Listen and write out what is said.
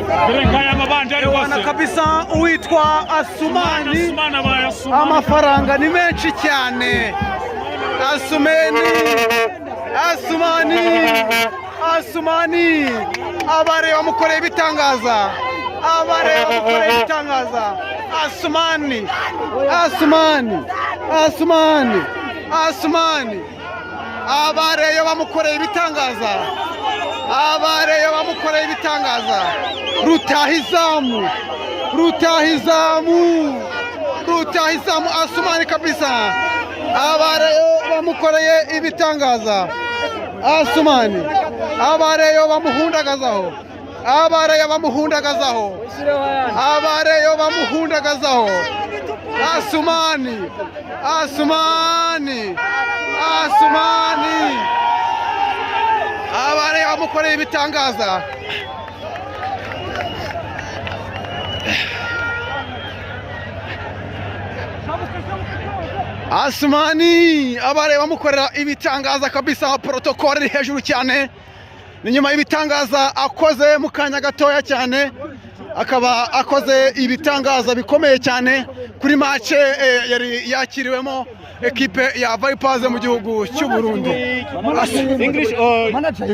Dore ngaya amabandi ari Ewana rwose. kabisa, uwitwa Asumani. Asumani abaye Asumani. Amafaranga ni menshi cyane. Asumeni, Asumani, Asumani, abareba mukoreye ibitangaza, abareba mukoreye ibitangaza. Asumani, Asumani, Asumani, Asumani, abareyo bamukoreye ibitangaza, abareyo bamukoreye ibitangaza. Rutahizamu, rutahizamu, rutahizamu Asumani kabisa, abareyo bamukoreye ibitangaza. Asumani, abareyo bamuhundagazaho, abareyo bamuhundagazaho, abareyo bamuhundagazaho. Asumani, Asumani, Asumani, abareyo bamukoreye ibitangaza. Asumani, abareba bamukorera ibitangaza kabisa. Protocole iri hejuru cyane. Ni nyuma y'ibitangaza akoze mu kanya gatoya cyane, akaba akoze ibitangaza bikomeye cyane kuri match yari yakiriwemo ekipe ya Vipers mu gihugu cy'u Burundi. English or Manager.